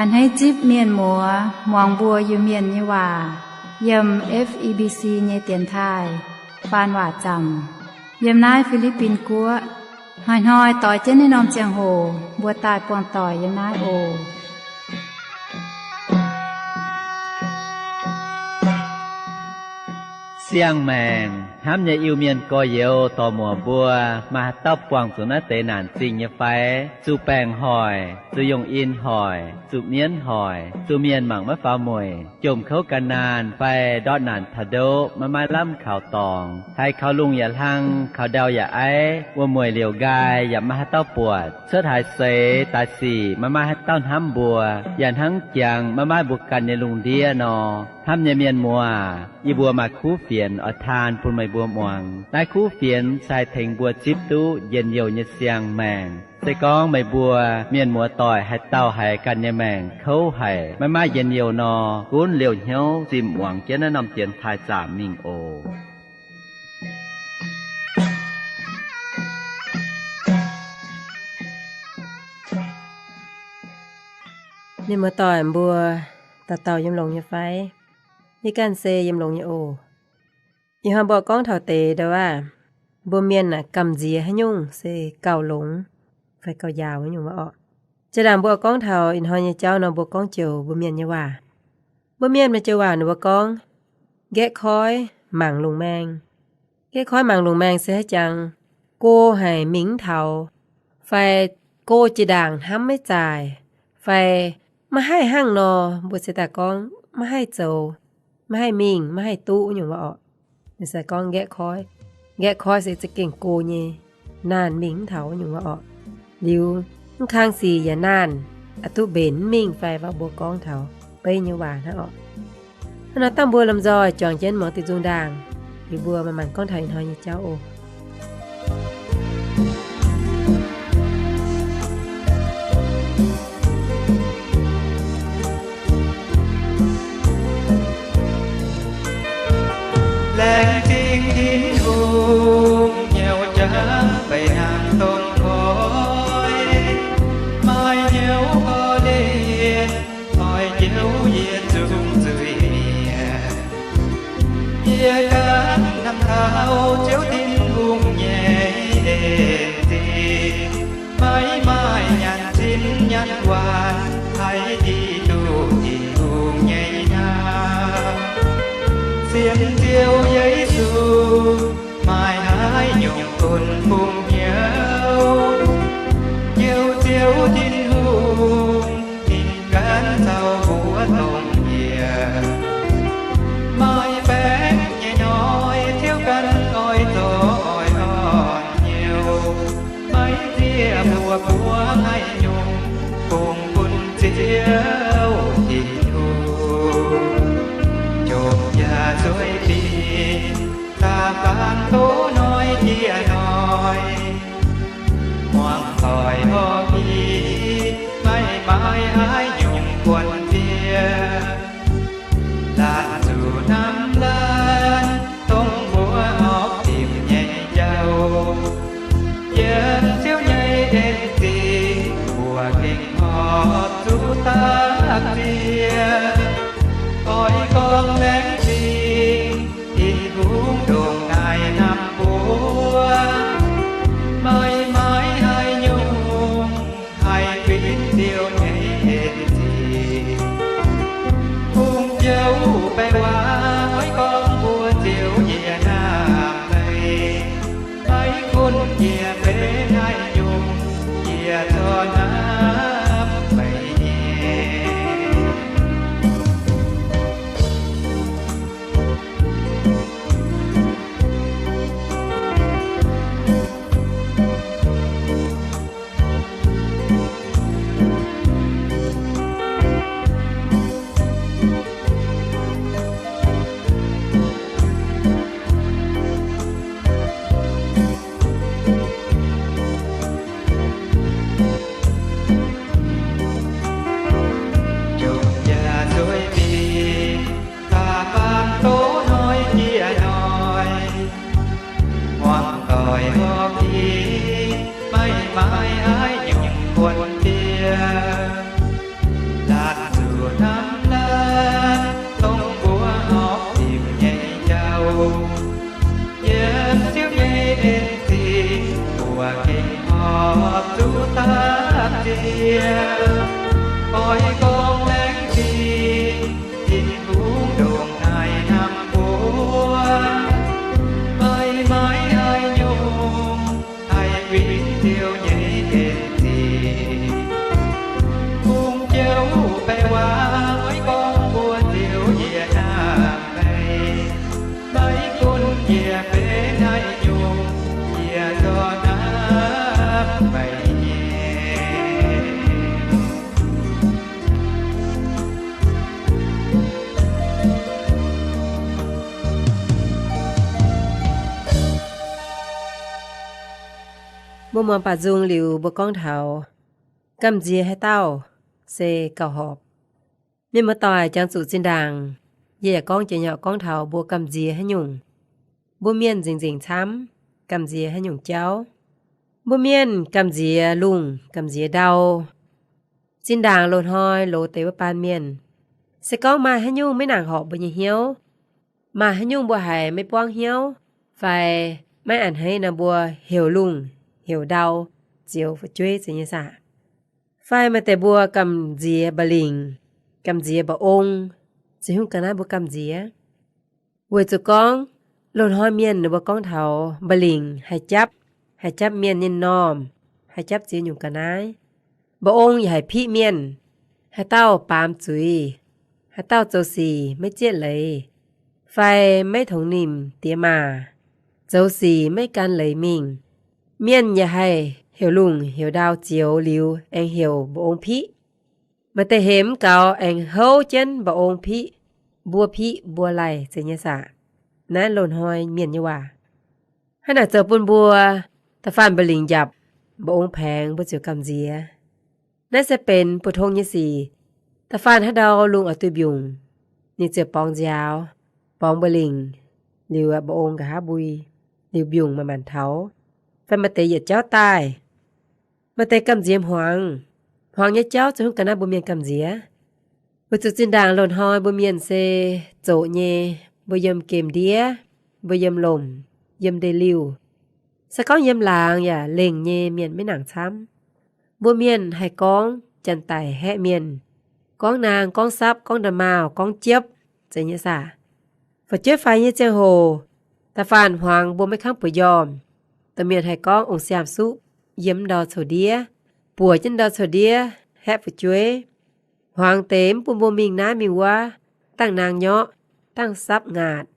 A'hneiv zipv mienh muoz muangx mbuo Iu-Mienh nyei waac yiem F E B C nyei dienx taaih faan waac zaamc yiem naaiv Fi^li^bin Guoqv. Hnoi-hnoi doix jienv naaiv norm ziangh hoc mbuo daaih buangh doic yiem naaiv oc. Siang-maengc hnamv nyei Iu-Mienh gorx-youz dorc-muoc mbuo, maaih haaix dauh buangh zuqc naaiv deix naanc zingh nyei fai? Zuqc baengc hoic, zuqc yungh in hoic, zuqc mienv hoic, zuqc mienh mangc maiv faaux mueic, jomc kouv gan naanh fai ndortv naanc taux ndoqv maiv maaih lamh kaux dorngx, haiz kaux lungh yaac hlang, kaux ndau yaac aiv, wuom-mueic liouc nqaai yaac maiv maaih haaix dauh buatc, cuotv haaix seix daaih sic maiv maaih haaix dauh hnamv mbuo, yaac hnangv jangx maiv maaih mbuo ganh nyei lungh ndiev nor. Hnamv nyei mienh muoz, yie mbuo maaih kuv fienx oix taan bun meih mbuo muangx. Naaiv kuv fienx se haih tengx mbuo zipv duqv njien-youh nyei siang-maengc. Se gorngv meih mbuo mienh muoz-doic haaix dauh haiz ganh nyei maengc kouv haic, maiv maaih njien-youh nor, gunv liouh hnyouv zimh muangx jienv naaiv norm dienx taaih zaamc mingh oc. Mienh muoz-doic mbuo, dauh dauh yiem longx nyei fai? Yie ganh se yiem longx nyei oc. Ih hnoi mbuo gorngv taux deix ndau aav, mbuo mienh naaic gamh nziex haaix nyungc se gauh longx fai gauh njaaux nyungc wuov orqc. Jaa-ndaangc mbuo gorngv taux ih hnoi nyei jauv nor, mbuo gorngv joux mbuo mienh nyei waac. Mbuo mienh maaih joux waac ninh mbuo gorngv, nqaeqv koiv mangc lungh maeng. Nqaeqv koiv mangc lungh maeng se haaix jangx? Go haic mingh mv taux, fai go jiex ndaangc hnamv maiv zaaic, fai maiv haih hnangv nor, mbuo se daaih gorngv maiv haih zoux, maiv haih mingh, maiv haih duqv nyungc wuov orqc. Ninh se gorngv nqaeqv koiv. Nqaeqv koiv se za'gengh go nyei, naanh mingh mv taux nyungc wuov orqc. Liuz mv kang sic yaac naanh, a'duqv mbenc mv mingh fai, waac mbuo gorngv taux beiv nyei waac hnangv orqc. Hnangv nor dangh mbuo lomh nzoih juangc jienv muangx diuh nzung ndaangc, liuz mbuo manc-manc gorngv taux ih hnoi nyei jauv oc. Laengz zingh Tin-Hungh nyei jauv fai hnangv dongh koiv, maaih hnyouv korv lienh, oix njoux yie zungv zuiz-mienh. Yie ganh hnamv taux Ziouv Tin-Hungh nyei en zingh, maiv maaih nyanc zinh nyanc waanc haih hiuv duqv Tin-Hungh nyei hnamv. Sienx Ziouv Yesu maaih haaix nyungc bun fungx hnyouv? Njoux Ziouv Tin-Hungh ninh ganh caux mbuo dongh yie. Maaih baengc nyei hnoi Ziouv ganh oix zorqv oix orn hnyouv, maiv zieqv mbuo buov haaix nyungc fungx bun Ziouv Tin-Hungh. Jomc yaac zueiz dinc, da'faanh tov hnoi jiex hnoi, muangx doic horpc i, maiv maaih haaix nyungc buonv-ndiev. Laanh zuqc hnamv laanh, dongh mbuo horpc dimc nyei jauv. Yiem Ziouv nyei en zingh, mbuo gengh horpc zuqc daaih Oix gorngv laengz zingh, Tin-Hungh ndongc naaiv hnamv mbuo, meih maiv haaix nyungc haih win Ziouv nyei en zingh. Kungx jouv baeqc waac oix gorngv mbuox Ziouv yie hnamv meih. Maiv gunv yie benx haaix nyungc, yie zorqv hnamv meih nyei. Mbuo muangx baac nzung liuz mbuo gorngv taux gamh nziex haaix dauh se gauh horpc. Mienh muoz-doic, jangx zuqc zinh ndaangc yie yaac gorngv jiex nyauc gorngv taux mbuo gamh nziex haaix nyungc. Mbuo mienh nzengc-nzengc camv, gamh nziex haaix nyungc jauv. Mbuo mienh gamh nziex lungh, gamh nziex ndau. Zinh ndaangc loz-hnoi loz deix wuov baan mienh, se gorngv maaih haaix nyungc maiv nangc horpc mbuo nyei hnyouv, maaih haaix nyungc mbuo haiz maiv buangv hnyouv, fai maiv a'hneiv nor, mbuo heuc lungh, heuc ndau, zioux fu'jueiv zeiz nyei saah? Fai maaih deix mbuo gamh nziex mba'lingc, gamh nziex mba'ong, se hungh ga'naaiv mbuo gamh nziex. Weic zuqc gorngv loz-hnoi mienh ninh mbuo gorngv taux mba'lingc haih japv, haih japv mienh nyei m'normh, haih japv ziex nyungc ga'naaiv. Mba'ong yaac haih piqv mienh, haaix dauh baamz zuiz, haaix dauh zoux sic maiv zieqv leiz, fai maiv tongx nimc diex maac, zoux sic maiv gan leiz mingh, mienh yaac haih heuc lungh heuc ndau zioux liuz aengx heuc mba'ong piqv. Maaih deix hemx gaux aengx houv jienv mba'ong piqv, mbuo piqv mbuo laih zeiz nyei saah? Naaiv loz-hnoi mienh nyei waac. Hnangv naaic zoux bun mbuo da'faanh mba'lingc njapc, mba'ong paengx mbuo ziouc gamh nziex. Naaiv se benx mbu'ndongx nyei sic. Da'faanh haaix ndau lungh oix duih mbiungc, ninh ziouc borngz nziaaux, borngz mba'lingc, liuz mba'ong nqa'haav mbui, liuz mbiungc manc-manc taux, fai maaih deix yietc jauv daaih. Maaih deix gamh nziex hmuangx. Hmuangx nyei jauv zoux hungh ga'naaiv mbuo mienh gamh nziex. Weic zuqc zinh ndaangc loz-hnoi mbuo mienh se zoqc nyei, mbuo yiem gemh ndiev, mbuo yiem lomc, yiem ndeic-liuh. Se gorngv yiem laangz yaac lengh nyei mienh maiv nangc camv. Mbuo mienh haih gorngv janx-daic haeqv mienh, gorngv naang, gorngv sapv, gorngv nda'maauh, gorngv jiepv, zeiz nyei saah? Fu'jueiv faix nyei ziangh hoc, da'faanh hmuangx mbuo maiv kangv buoz njormh, domh mienh haih gorngv ong-siaam-suqv yiem ndau coux ndiev, buoz jienv ndau coux ndiev haeqv fu'jueiv. Hmuangx deix mv bun mbuo mingh naaiv mingh wuov, dangh naang nyorqv, dangh sapv ngaatc,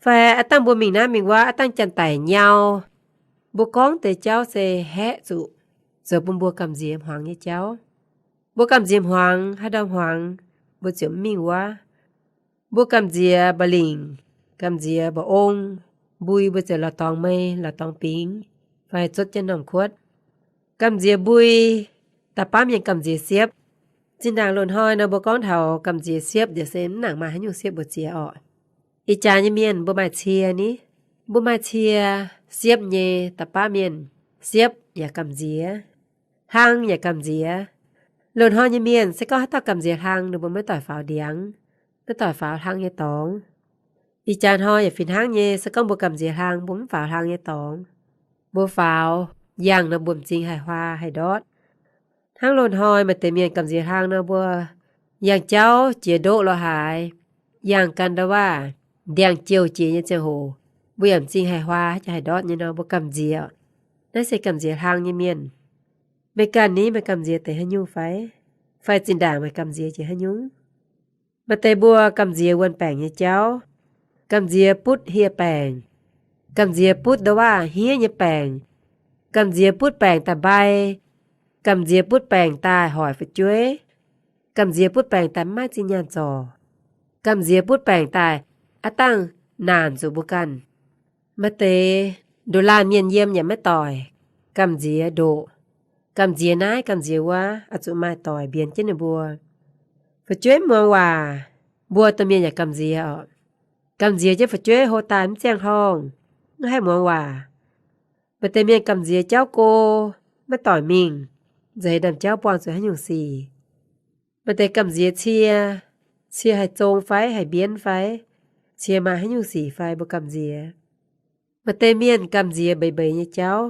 fai aav dangh mbuo mingh naaiv mingh wuov aav dangh janx-daic nyau. Mbuo gorngv deix jauv se haeqv zuqc, zoux bun mbuo gamh nziex hmuangx nyei jauv. Mbuo gamh nziex hmuangx, haaix ndau hmuangx, mbuo ziouc mv mingh wuov. Mbuo gamh nziex mba'lingc, gamh nziex mba'ong, mbui mbuo ziouc la'dorngx mei, la'dorngx bingx, fai zuotv jienv normh kuotv. Gamh nziex mbui, da'faanh mienh gamh nziex siepv. Zinh ndaangc loz-hnoi nor mbuo gorngv taux gamh nziex siepv njiec se mv nangc maaih haaix nyungc siepv mbu'ziex orqc. Ih jaax nyei mienh mbuo maaih cie ni, mbuo maaih cie siepv nyei da'faanh mienh, siepv yaac gamh nziex, hlang yaac gamh nziex. Loz-hnoi nyei mienh se gorngv haaix dauh gamh nziex hlang, ninh mbuo maiv doic faaux ndiangx, maiv doic faaux hlang nyei dorngx. Ih jaax hnoi yaac fih hnangv nyei, se gorngv mbuo gamh nziex hlang, mbuo mv faaux hlang nyei dorngx. Mbuo faaux yangh nor mbuo m'zing haih huaa haih ndortv. Hnangv loz-hnoi maaih deix mienh gamh nziex hlang nor mbuo yangh jauv jiex ndoqv lorz haaix, yangh gan ndau waac, ndiangx-jouh jiex nyei ziangh hoc, mbuo yaac m'zing haih huaa jaax haih ndortv nyei nor mbuo gamh nziex. Naaiv se gamh nziex hlang nyei mienh. Meih ganh ni, meih gamh nziex deix haaix nyungc fai? Fai zinh ndaangc meih gamh nziex jiex haaix nyungc? Maaih deix mbuo gamh nziex wuonh baengc nyei jauv, gamh nziex butv hieh baengc, gamh nziex butv ndau waac hniev nyei baengc, gamh nziex butv baengc daaih mbai, gamh nziex butv baengc daaih hoic fu'jueiv, gamh nziex butv baengc daaih maiv maaih zinh nyaanh zorc, gamh nziex butv baengc daaih aav dangh naanc zuqc mbuo ganh. Maaih deix ndoqc laanh mienh yiem yaac maiv doic, gamh nziex ndoqc, gamh nziex naaiv gamh nziex wuov, oix zuqc maaih doic mbienx jienv ninh mbuo. Fu'jueiv mv muangx waac, mbuo domh mienh yaac gamh nziex orqc. Gamh nziex jienv fu'jueiv hlo daaih mv ziangh horngh, mv haih muangx waac. Maaih deix mienh gamh nziex jauv go, maiv doic mingh, nzeiz ndaamv-jauv buangh zuqc haaix nyungc sic. Maaih deix gamh nziex cie, cie haih zong fai haih mbienv fai, cie maaih haaix nyungc sic fai mbuo gamh nziex. Maaih deix mienh gamh nziex mbeix mbeix nyei jauv,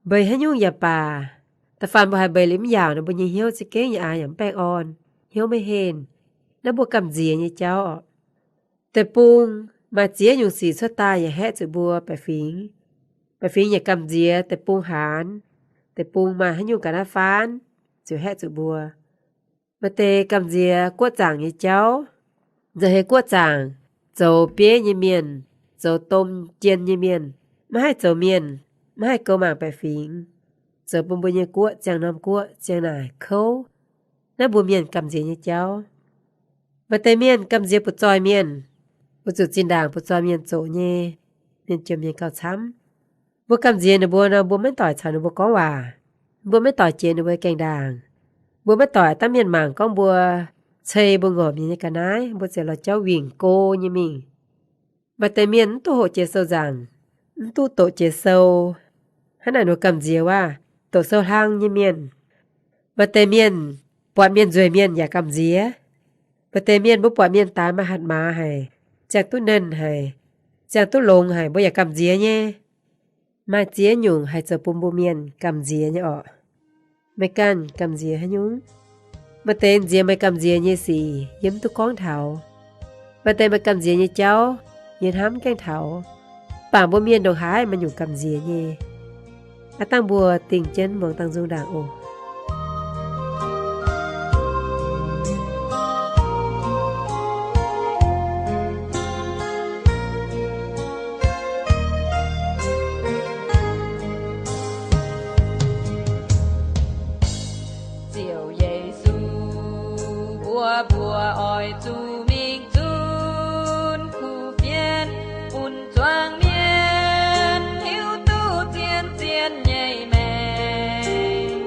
mbeix haaix nyungc yaac baac, Da'faanh mbuo haiz mbeix liuz mv yaauc nor, mbuo nyei hnyouv za'gengh yaac aax yaac mv baengh orn, hnyouv maiv henh. Naaiv mbuo gamh nziex nyei jauv oc. Deic-bung maaih ziex nyungc sic cuotv daaih yaac haeqv zuqc mbuo baeqc fingx. Baeqc fingx yaac gamh nziex deic-bung haanz. Deic-bung maaih haaix nyungc ga'naaiv faanv ziouc haeqv zuqc mbuo. Maaih deix gamh nziex guoqv zaangc nyei jauv. Nzauh heix guoqv zaangc, zoux bieiv nyei mienh, zoux domh jien nyei mienh, maiv haih zoux mienh, maiv haih goux mangc baeqc fingx, zoux bun mbuo nyei guoqv ziangh norm guoqv ziangh naaic kouv. Naaiv mbuo mienh gamh nziex nyei jauv. Maaih deix mienh gamh nziex butv-zoih mienh, weic zuqc zinh ndaangc butv-zoih mienh zoqc nyei, mienh jomc mienh gauh camv. Mbuo gamh nziex ninh mbuo nor, mbuo maiv doic caux ninh mbuo gorngv waac. Mbuo maiv doic jiex ninh mbuo gaengh ndaangc. Mbuo maiv doic dangv mienh mangc gorngv mbuo cei mbuo ngorc mienh nyei ga'naaiv, mbuo ziouc lorz jauv wingc go nyei mingh. Maaih deix mienh mv duqv hoqc jiex sou nzaangc, mv duqv doqc jiex sou. Hnangv naaic nor gamh nziex waac, doqc sou hlang nyei mienh. Maaih deix mienh buatc mienh nzueic mienh yaac gamh nziex. Maaih deix mienh mbuo buatc mienh daaix maaih hatc maaz haic, ziangh duqv nernh haic, ziangh duqv longx haic, mbuo yaac gamh nziex nyei. Maaih ziex nyungc haih zoux bun mbuo mienh gamh nziex nyei orqc. Meih ganh gamh nziex haaix nyungc? Maaih deix nziex meih gamh nziex nyei sic yie mv duqv gorngv taux. Maaih deix meih gamh nziex nyei jauv yie hnamv gaengh taux. Mv baac mbuo mienh ndongc haaix maaih nyungc gamh nziex nyei. Aav dangh mbuo dingh jienv muangx dangh nzung ndaangc oc. Ziouv Yesu, mbuo mbuo oix zuqc mingh zunv kuv fienx, bun zuangx mienh hiuv duqv zien zien nyei meih.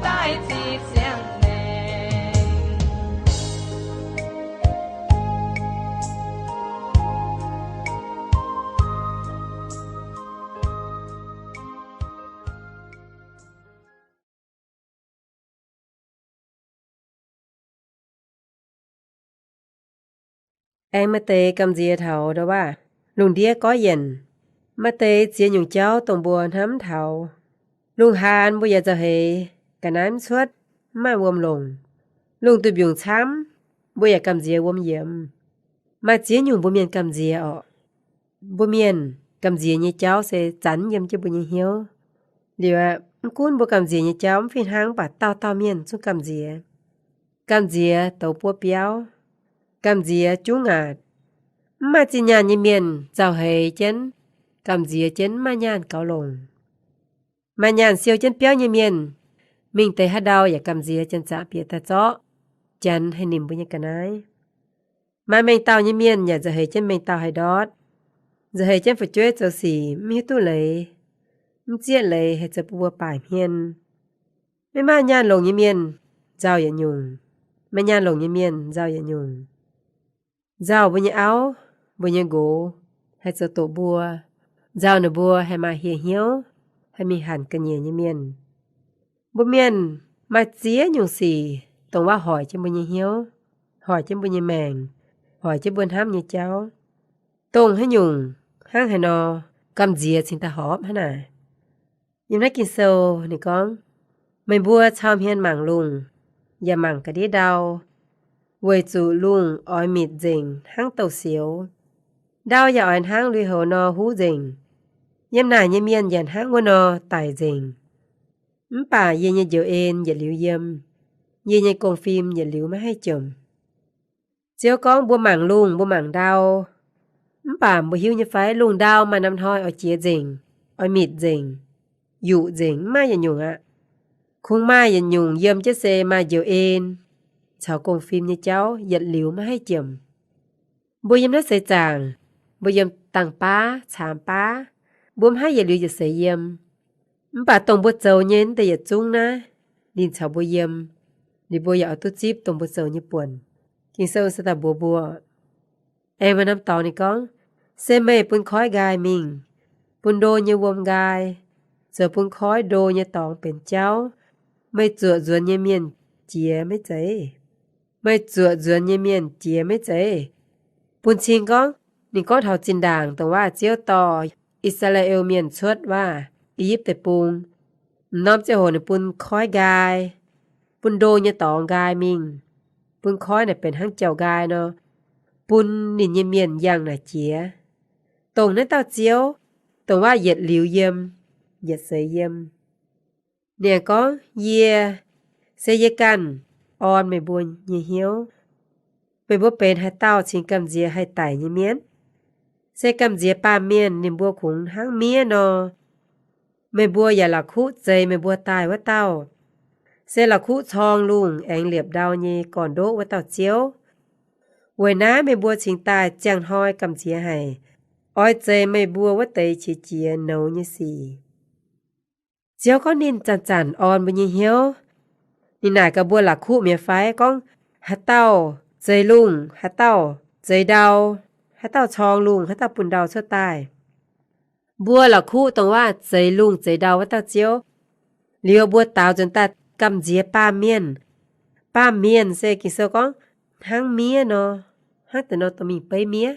daaih ziqc siang-maengc. Aengx maaih deix gamh nziex taux ndau waac, lungh ndiev goiv yienc. Maaih deix ziex nyungc jauv dongh mbuo hnamv taux. Lungh haan mbuo yaac nzauh heix, ga'naaiv mv cuotv, mv maaih wuom longc. Lungh duih mbiungc camv, mbuo yaac gamh nziex wuom yiemx. Maaih ziex nyungc mbuo mienh gamh nziex orqc. Mbuo mienh gamh nziex nyei jauv se zanc yiem jienv mbuo nyei hnyouv. Liuz aeqv, mv gunv mbuo gamh nziex nyei jauv mv fih hnangv, mv baac dauh dauh mienh zungv gamh nziex. Gamh nziex douz buov biauv. Gamh nziex jungv ngaatc. Mv maaih zinh nyaanh nyei mienh nzauh heix jienv, gamh nziex jienv mv maaih nyaanh gaux longc. Maaih nyaanh siou jienv biauv nyei mienh, mingh deix haaix ndau yaac gamh nziex janx-zaqc bieqc daaih zorqv, janx haih nimc mbuo nyei ga'naaiv. Maaih mengh dauh nyei mienh yaac nzauh heix jienv mengh dauh haih ndortv, nzauh heix jienv fu'jueiv zoux sic mv hiuv duqv leiz, mv zieqv leiz haih zoux bun mbuo baaic hmien. Maiv maaih nyaanh longc nyei mienh nzauh yietc nyungc, maaih nyaanh longc nyei mienh nzauh yietc nyungc. Nzauh mbuo nyei auv, mbuo nyei nqox, haih zoux doqc mbuo, nzauh ninh mbuo haih maaih hieh hnyouv, haih mingh hanc ga'nyiec nyei mienh. Mbuo mienh maaih ziex nyungc sic dongh waac hoic jienv mbuo nyei hnyouv, hoic jienv mbuo nyei maengc, hoic jienv mbuo hnamv nyei jauv. Dongh haaix nyungc hnangv haaix nor gamh nziex cingx daaih horpc hnangv naaic. Yiem naaiv Ging-Sou ninh gorngv, meih mbuo cau hmien mangc lungh, yaac mangc ga'ndiev ndau, weic zuqc lungh oix mitc nzengc hnangv douz-sioux. Ndau yaac oix hnangv lui-houx nor huv nzengc. Yiem naaic nyei mienh yaac hnangv wuov nor daic nzengc. Mv baac yie nyei njoux en yietc liuz yiem, yie nyei gong-fim yietc liuz maiv haih jomc. Ziouv gorngv mbuo mangc lungh, mbuo mangc ndau. Mv baac mbuo hiuv nyei fai lungh ndau maaih norm hnoi oix jiex nzengc, oix mitc nzengc, yuqc nzengc, mv maaih yietc nyungc aqv. Kungx maaih yietc nyungc yiem jienv se maaih njoux en caux gong-fim nyei jauv yietc liuz maiv haih jomc. Mbuo yiem naaiv seix zaangc, mbuo yiem dangh baav caamx baav, mbuo mv haih yietc liuz yietc seix yiem. Mv baac dongh mbuo zoux nyei naaiv deix yietc zungv naaiv, ninh caux mbuo yiem, ninh mbuo yaac oix duqv zipv dongh mbuo zoux nyei buonc. Ging-Sou se daaih mbuox mbuo, aengx maaih norm dorngx ninh gorngv, se meih bun koiv nqaai mingh, bun ndo nyei wuom nqaai, zoux bun koiv ndo nyei dorngx benx jauv. Meih zuoqc nzuonx nyei mienh jiex maiv zeiz? Meih zuoqc nzuonx nyei mienh jiex maiv zeiz? Bun cing gorngv, ninh gorngv taux zinh ndaangc dongh waac Ziouv dorh I^saa^laa^en Mienh cuotv waac I^yipv Deic-Bung. M'normh ziangh hoc ninh bun koiv nqaai, bun ndo nyei dorngx nqaai mingh, bun koiv naaic benx hnangv jauv nqaai nor, bun ninh nyei mienh yangh naaic jiex. Dongh naaiv dauh Ziouv, dongh waac yietc liuz yiem, yietc seix yiem. Ninh gorngv, yie, se yie ganh orn meih mbuo nyei hnyouv. Meih mbuo benx haaix dauh cingx gamh nziex haih daic nyei mienh? Se gamh nziex baamh mienh ninh mbuo kungx hnangv miev nor. Meih mbuo yaac la'kuqv zeix meih mbuo daaih wuov dauh, se la'kuqv corng lungh aengx liepc ndau nyei gorn-ndoqv wuov dauh Ziouv. Weic naaiv meih mbuo cingx daaih ziangh hnoi gamh nziex haic, oix zeix meih mbuo wuov deix qiex jiez nouz nyei sic. Ziouv gorngv ninh zanc-zanc orn mbuo nyei hnyouv. Ninh naaic gaax mbuo la'kuqv mi'aqv fai gorngv haaix dauh zeix lungh, haaix dauh zeix ndau, haaix dauh corng lungh, haaix dauh bun ndau cuotv daaih. Mbuo la'kuqv dongh waac zeix lungh zeix ndau wuov dauh Ziouv. Liuz mbuo daaux nzuonx daaih gamh nziex baamh mienh. Baamh mienh se Ging-Sou gorngv hnangv miev nor, hnangv deix nor dorh mingh beiv miev.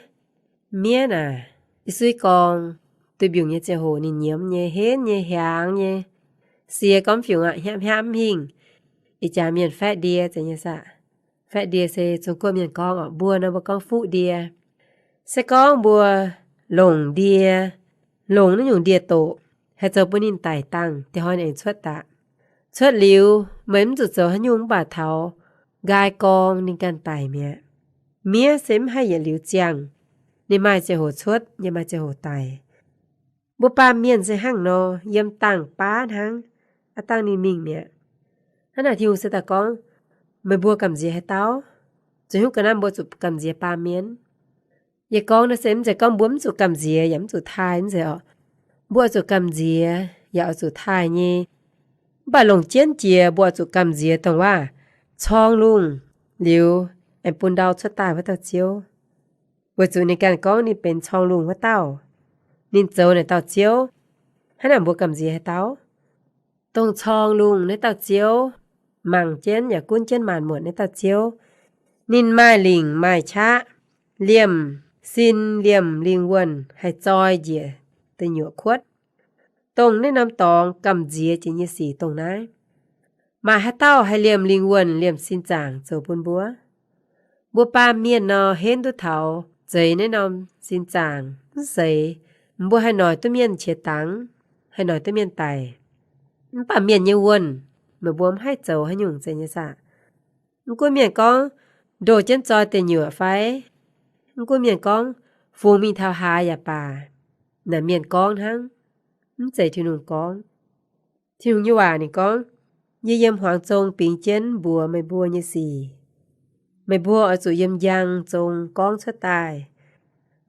Miev naaic, i suiv gorng, duih mbiungc nyei ziangh hoc ninh nyiemz nyei, henv nyei, hiaangx nyei, sie gormx fiungc aqv, hnyapv hnyapv mv hingh. Ih jaax mienh faeqv ndie zeiz nyei saah? Faeqv ndie se Zong-Guoqv mienh gorngv oc, mbuo nor mbuo gorngv fuqv ndie. Se gorngv mbuo longc ndie, longc naaiv nyungc ndie-doqc, haih zoux bun ninh daic dangh, diev hnoi ninh aengx cuotv daaih. Cuotv liuz, meih mv zuqc zoux haaix nyungc mv baac taux nqaai gorng ninh ganh daic mi'aqv. Miev se mv haih yietc liuz ziangh, ninh maaih ziangh hoc cuotv, yaac maaih ziangh hoc daic. Mbuo baamh mienh se hnangv nor, yiem dangh baav hnangv, aav dangh ninh mingh mi'aqv. Hnangv naaic Tin-Hungh se daaih gorngv, meih mbuo gamh nziex haaix dauh? Zuqc hiuv ga'naaiv mbuo zuqc gamh nziex baamh mienh. Yie gorngv naaiv se mv zeiz gorngv mbuo mv zuqc gamh nziex yaac mv zuqc taaih, mv zeiz oc. Mbuo oix zuqc gamh nziex yaac oix zuqc taaih nyei. Mv baac longc jienv jiex mbuo oix zuqc gamh nziex dongh waac corng lungh liuz aengx bun ndau cuotv daaih wuov dauh Ziouv, weic zuqc ninh ganh gorngv ninh benx corng lungh wuov dauh, ninh zoux naaic dauh Ziouv. Hnangv naaic mbuo gamh nziex haaix dauh? Dongh corng lungh naaiv dauh Ziouv, mangc jienv yaac gunv jienv maanc muotc naaiv dauh Ziouv, ninh maaih lingc maaih qaqv, liemh sin liemh lingh wuonh haih zoi njiec deic nyuoqc kuotv. Dongh naaiv norm dorngx gamh nziex jiex nyei sic dongh naaiv. Maaih haaix dauh haih liemh lingh wuonh liemh sin zaangc zoux bun mbuo? Mbuo baamh mienh nor henv duqv taux zeix naaiv norm sin zaangc mv zeiz. Mbuo haih noic duqv mienh qiex dangx, haih noic duqv mienh daic. Mv baac mienh nyei wuonh, meih mbuo mv haih zoux haaix nyungc zeiz nyei saah? Mv gunv mienh gorngv ndoh jienv zoi deic nyuoqc fai, mv gunv mienh gorngv fungx mingh taux haaix yaac baac, naaic mienh gorngv hnangv, mv zeiz Tin-Hungh gorngv. Tin-Hungh nyei waac ninh gorngv, Yie yiem hmuangx zong bingx jienv mbuox meih mbuo nyei sic. Meih mbuo oix zuqc yiem njang zong gorngv cuotv daaih.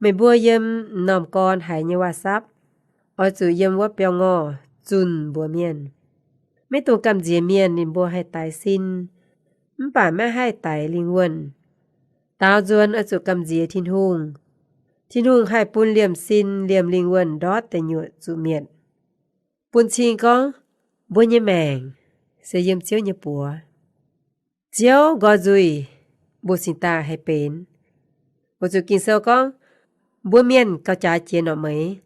Meih mbuo yiem m'normh gorn haiz nyei waac-sapv, oix zuqc yiem wuov biauv-ngorh zunh mbuox mienh. Maiv dungx gamh nziex mienh ninh mbuo haih daix sin, mv baac maiv haih daix lingh wuonh. Daaux nzuonx oix zuqc gamh nziex Tin-Hungh. Tin-Hungh haih bun liemh sin liemh lingh wuonh ndortv deic nyuoqc zuqc mietc. Bun cing gorngv, mbuo nyei maengc se yiem Ziouv nyei buoz. Ziouv nqoi nzuih, mbuo cingx daaih haih benx. Weic zuqc Ging-Sou gorngv, mbuo mienh gauh jaaix jiex norqc meix.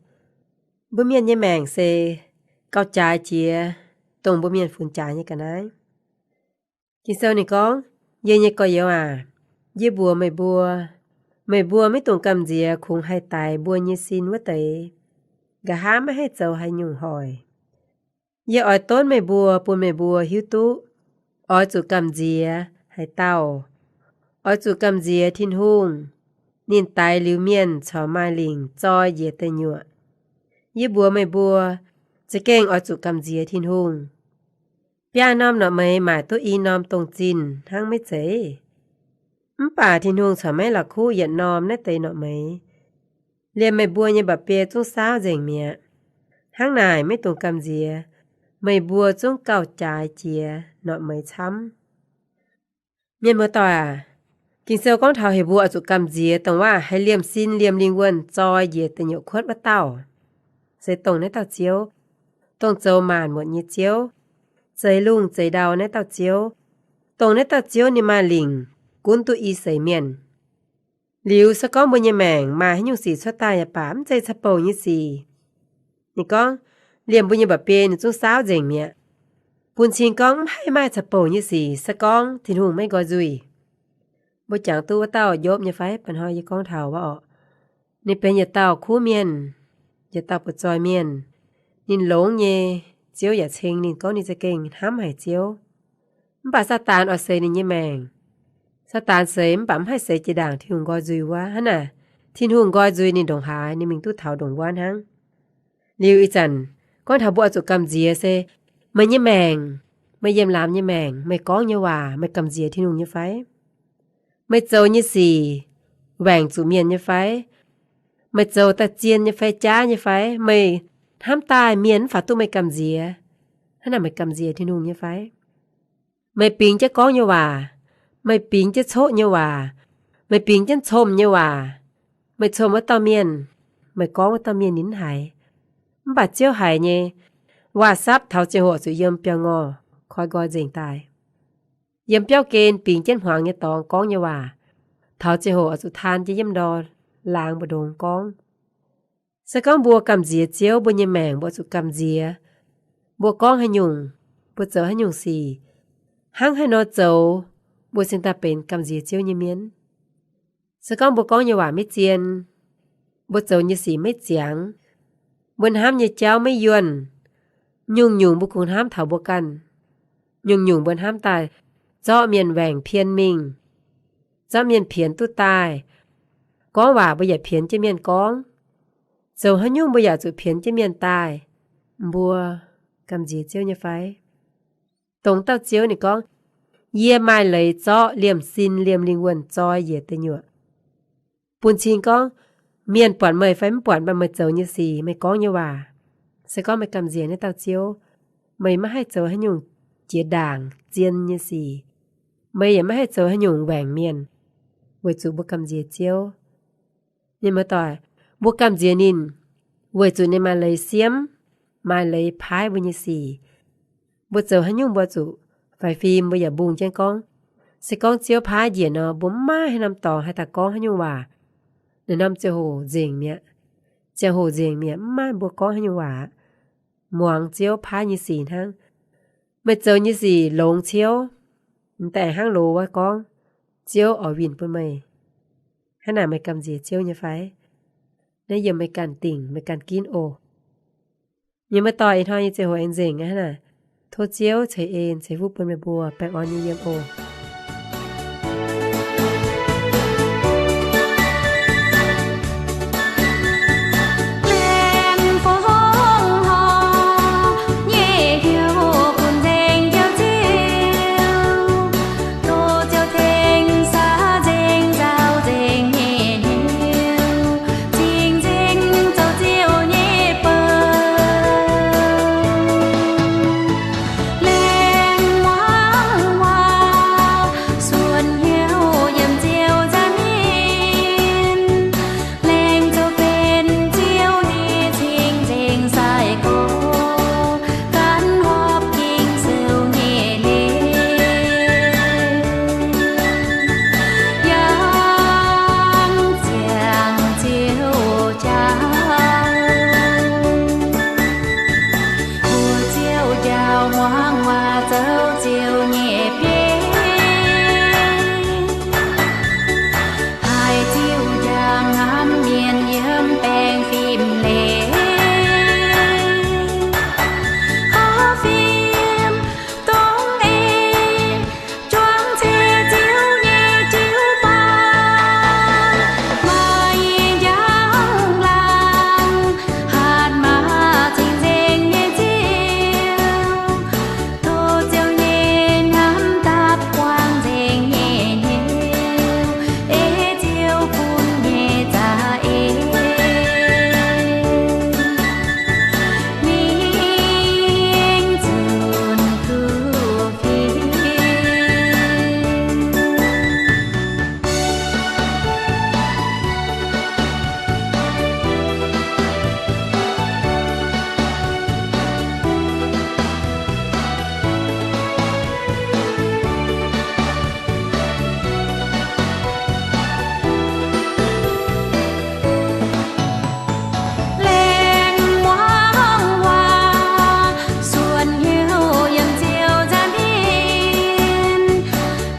Mbuo mienh nyei maengc se gauh jaaix jiex dongh mbuo mienh funx jaaix nyei ga'naaiv. Ging-Sou ninh gorngv, Yie nyei gorx-youz aac, yie mbuox meih mbuo, meih mbuo maiv dungx gamh nziex kungx haih daix mbuo nyei sin wuov deix, nqa'haav maiv haih zoux haaix nyungc hoic. Yie oix donv meih mbuo, bun meih mbuo hiuv duqv oix zuqc gamh nziex haaix dauh. Oix zuqc gamh nziex Tin-Hungh. Ninh daix liuz mienh corc maaih lingc zoi njiec deic nyuoqc. Yie mbuox meih mbuo, za'gengh oix zuqc gamh nziex Tin-Hungh. Biaa norm norqc meix maaic duqv i norm dongh zinh hnangv, maiv zeiz? Mv baac Tin-Hungh corc maiv la'kuqv yietc norm naaiv deix norqc meix. Liemh meih mbuo nyei mba'biei zungv saauv nzengc mi'aqv. Hnangv naaic maiv dungx gamh nziex, meih mbuo zungv gauh jaaix jiex norqc meix camv. Mienh muoz-doic aac, Ging-Sou gorngv taux heuc mbuo oix zuqc gamh nziex dongh waac haih liemh sin liemh lingh wuonh zoi njiec deic nyuoqc kuotv wuov dauh, se dongh naaiv dauh Ziouv, dongh zoux maanc muotc nyei Ziouv, zeix lungh zeix ndau naaiv dauh Ziouv, dongh naaiv dauh Ziouv ninh maaih lingc gunv duqv i seix mienh. Liuz se gorngv mbuo nyei maengc maaih haaix nyungc sic cuotv daaih yaac baac, mv zeiz ca'bouc nyei sic. Ninh gorngv, liemh mbuo nyei mba'biei ninh zungv saauv nzengc mi'aqv. Bun cing gorngv mv haih maaih ca'bouc nyei sic se gorngv Tin-Hungh maiv nqoi nzuih. Mbuo jangx duqv wuov dauh Yopv nyei fai? Ba'hnoi yie gorngv taux wuov orqc. Ninh benx yietc dauh kuv mienh, yietc dauh butv-zoih mienh. Ninh longx nyei, Ziouv yaac ceng ninh gorngv ninh za'gengh hnamv haic Ziouv. Mv baac Saadaan oix seix ninh nyei maengc. Saadaan seix mv baac mv haih seix jiex ndaangc Tin-Hungh nqoi nzuih wuov. Hnangv naaic, Tin-Hungh nqoi nzuih ninh ndongc haaix, ninh mingh duqv taux ndongc wuov hnangv. Liuz ih zanc gorngv taux mbuo oix zuqc gamh nziex se, meih nyei maengc, meih yiem laamz nyei maengc, meih gorngv nyei waac, meih gamh nziex Tin-Hungh nyei fai? Meih zoux nyei sic waengc zuqc mienh nyei fai? Meih zoux daaih zien nyei fai jaav nyei fai? Meih hnamv daaih mienh mv faaux duqv meih gamh nziex, hnangv naaic meih gamh nziex Tin-Hungh nyei fai? Meih bingx jienv gorngv nyei waac, meih bingx jienv coqv nyei waac, meih bingx jienv comh nyei waac, meih comh wuov dauh mienh, meih gorngv wuov dauh mienh ninh mv haiz. Mv baac Ziouv haiz nyei. Waac-sapv taux ziangh hoc zuqc yiem biauv-ngorh koi nqoi nzengc daaih. Yiem biauv gen bingx jienv hmuangx nyei dorngx gorngv nyei waac, taux ziangh hoc oix zuqc taan jienv yiem ndor laangz mbu'ndongx gorngv. Se gorngv mbuo gamh nziex Ziouv, mbuo nyei maengc mbuo zuqc gamh nziex. Mbuo gorngv haaix nyungc, mbuo zoux haaix nyungc sic, hnangv haaix nor zoux, mbuo cingx daaih benx gamh nziex Ziouv nyei mienh. Se gorngv mbuo gorngv nyei waac maiv zien, mbuo zoux nyei sic maiv ziangx, mbuo hnamv nyei jauv maiv yuonh, nyungc-nyungc mbuo kungx hnamv taux mbuo ganh. Nyungc-nyungc mbuo hnamv daaih zorqv mienh waengc pien mingh, zorqv mienh pienx duqv daaih. Gorngv waac mbuo yaac pienx jienv mienh gorngv. Zoux haaix nyungc mbuo yaac zuqc pienx jienv mienh daaih. Mbuo gamh nziex Ziouv nyei fai? Dongh dauh Ziouv ninh gorngv, yie maaih leiz zorqv liemh sin liemh lingh wuonh zoi njiec deic nyuoqc. Bun cing gorngv, mienh buatc meih fai mv buatc meih zoux nyei sic, meih gorngv nyei waac, se gorngv meih gamh nziex naaiv dauh Ziouv, Meih maiv haih zoux haaix nyungc jiex ndaangc zien nyei sic. Meih yaac maiv haih zoux haaix nyungc waengc mienh, weic zuqc mbuo gamh nziex Ziouv. Mienh muoz-doic, mbuo gamh nziex ninh weic zuqc ninh maaih leiz siemv, maaih leiz paaiv mbuo nyei sic. Mbuo zoux haaix nyungc mbuo zuqc faix fim, mbuo yaac mbungh jienv gorngv, se gorngv Ziouv paaiv njiec nor, mbuo maiv maaih haaix norm dorngx haih daaih gorngv haaix nyungc waac. Naaiv norm ziangh hoc nzengc mi'aqv. Ziangh hoc nzengc mi'aqv, maiv maaih mbuo gorngv haaix nyungc waac. Muangx Ziouv paaiv nyei sic hnangv. Meih zoux nyei sic longx ciouv, m'daaih hnangv loz wuov gorngv, Ziouv oix winh bun meih. Hnangv naaic meih gamh nziex Ziouv nyei fai? Naaiv yiem meih ganh dingc, meih ganh ginv oc. Mienh muoz-doic, ih hnoi nyei ziangh hoc aengx nzengc aqv. Hnangv naaic, tov Ziouv ceix en ceix fuqv bun meih mbuo, baengh orn nyei yiem oc. Mbuo Ziouv njaaux hmuangx waac zoux Ziouv nyei bieiv, haiz Ziouv njang hnamv mienh yiem baengh fim leiz. Horpc fim dongh ei juangc ceix Ziouv nyei jiu-baang, maaih njang laangz hatc maaz cing-nzengc nyei Ziouv. Tov Ziouv nyei hnamv dapv buang nzengc nyei hnyouv, ei Ziouv bun nyei za'eix mingh zunh duqv fih. Laengz muangx waac, suonc hnyouv yiem Ziouv nza'hmien.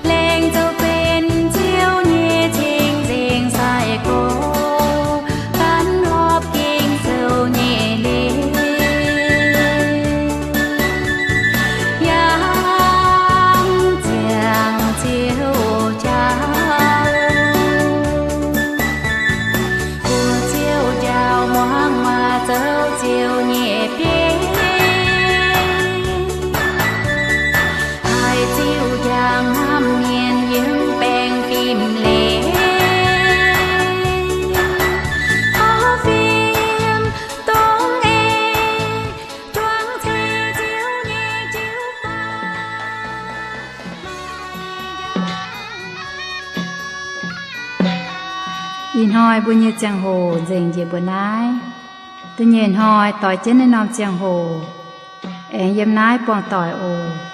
Laengz zoux benx Ziouv nyei cing-nzengc sai-gorx, ganh horpc Ging-Sou nyei leiz. Yangh ziangx Ziouv jauv, mbuo Ziouv njaaux hmuangx waac zoux Ziouv nyei bieiv, haiz Ziouv njang hnamv mienh yiem baengh fim leiz. Horpc fim dongh ei juangc ceix Ziouv nyei jiu-baang. Ih hnoi mbuo nyei ziangh hoc nzengc njiec mbuo naaiv. Da'nyeic hnoi doix jienv naaiv norm ziangh hoc aengx yiem naaiv buangh doic oc.